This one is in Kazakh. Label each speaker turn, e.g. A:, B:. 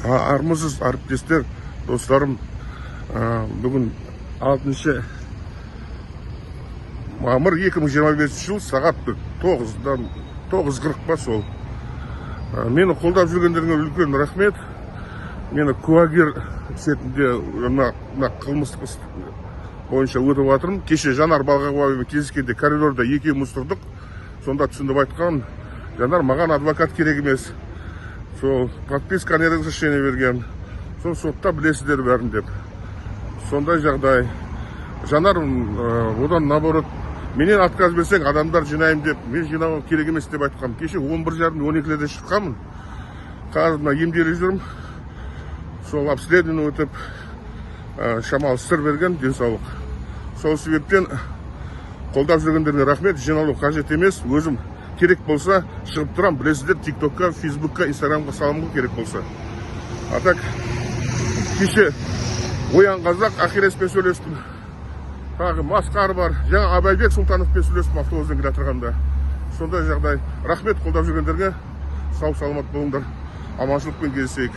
A: Армысыз, әріптестер, достарым! Бүгін 6 мамыр 2025 жыл, сағат 9-дан 9:40 па сол. Мені қолдап жүргендеріңе үлкен рахмет. Мені куәгер ретінде мына қылмыстық іс бойынша өтіп жатырмын. Кеше Жанар Балғабаевамен кездескенде коридорда екеуміз тұрдық. Сонда түсіндіріп айтқан Жанар, маған адвокат керек емес, сол подписка на разрешение берген, сол сотта білесіздер бәрін деп. Сондай жағдай. Жанар одан наоборот, менен отказ берсең, адамдар жинаймын деп, мен жинау керек емес деп айтқанмын. Кеше 11:30, 12-лерде шыққанмын. Қазір мына емделіп жүрмін. Сол обследование өтіп, шамалы сыр берген денсаулық. Сол себептен қолдап жүргендерге рахмет. Жиналу қажет емес, өзім керек болса шығып тұрамын, білесіздер, Тик Токқа, Фейсбукқа, Инстаграмға саламын ғой керек болса. А так кеше Оян Қазақ Ахиреспен сөйлестім, тағы Масқар бар, жаңа Абайбек Сұлтановпен сөйлестім автобуспен келе жатырғанда. Сондай жағдай. Рахмет қолдап жүргендерге. Сау саламат болыңдар, аманшылықпен кездесейік.